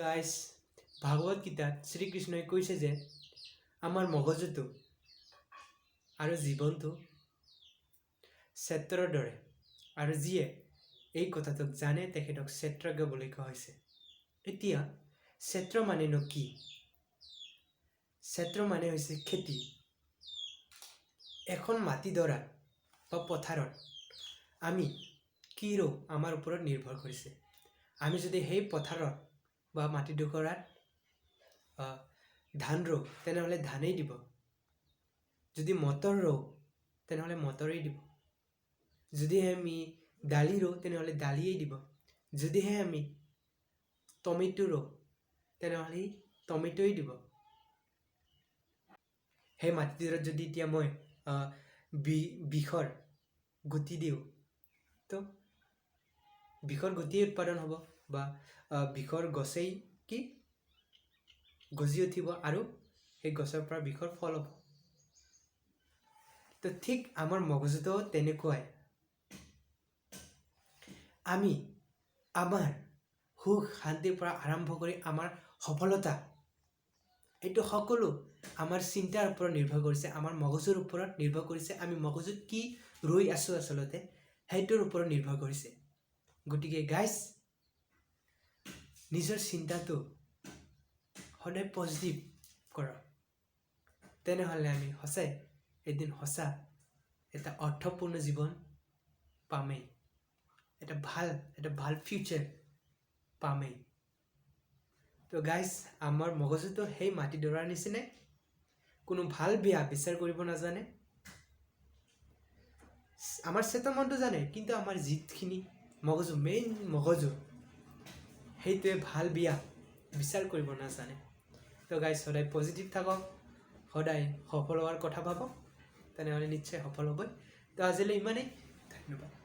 Guys, Bhagavat গীতাত শ্ৰীকৃষ্ণই কৈছে যে আমাৰ মগজুটো আৰু জীৱনটো ক্ষেত্ৰৰ দৰে আৰু যিয়ে এই কথাটোক জানে, তেখেতক ক্ষেত্ৰজ্ঞ বুলি কোৱা হৈছে। এতিয়া ক্ষেত্ৰ মানেনো কি? ক্ষেত্ৰ মানে হৈছে খেতি। এখন মাটিডৰাত বা পথাৰত আমি কি ৰোওঁ, আমাৰ ওপৰত নিৰ্ভৰ কৰিছে। আমি যদি সেই পথাৰত বা মাটিডোখৰাত ধান ৰোওঁ, তেনেহ'লে ধানেই দিব। যদি মটৰ ৰোওঁ, তেনেহ'লে মটৰেই দিব। যদিহে আমি দালি ৰোওঁ, তেনেহ'লে দালিয়েই দিব। যদিহে আমি টমেটো ৰোওঁ, তেনেহ'লে টমেটোই দিব। সেই মাটিডৰাত যদি এতিয়া মই বিষৰ গুটি দিওঁ, তো বিষৰ গুটিয়েই উৎপাদন হ'ব বা বিষৰ গছেই কি গজি উঠিব আৰু সেই গছৰ পৰা বিষৰ ফল হ'ব। তো ঠিক আমাৰ মগজুটো তেনেকুৱাই। আমি আমাৰ সুখ শান্তিৰ পৰা আৰম্ভ কৰি আমাৰ সফলতা, এইটো সকলো আমাৰ চিন্তাৰ ওপৰত নিৰ্ভৰ কৰিছে, আমাৰ মগজুৰ ওপৰত নিৰ্ভৰ কৰিছে। আমি মগজুত কি ৰুই আছোঁ, আচলতে সেইটোৰ ওপৰত নিৰ্ভৰ কৰিছে। গতিকে গাইজ, নিজৰ চিন্তাটো সদায় পজিটিভ কৰক। তেনেহ'লে আমি সঁচাই এদিন সঁচা এটা অৰ্থপূৰ্ণ জীৱন পামেই, এটা ভাল ফিউচাৰ পামেই। তো গাইজ, আমাৰ মগজুটো সেই মাটিডৰাৰ নিচিনাই, কোনো ভাল বেয়া বিচাৰ কৰিব নাজানে। আমাৰ চেতন মনটো জানে, কিন্তু আমাৰ যিখিনি মগজু, মেইন মগজু, সেইটোৱে ভাল বেয়া বিচাৰ কৰিব নাজানে। তো গাইজ, সদায় পজিটিভ থাকক, সদায় সফল হোৱাৰ কথা ভাবক, তেনেহ'লে নিশ্চয় সফল হ'বই। তো আজিলৈ ইমানেই, ধন্যবাদ।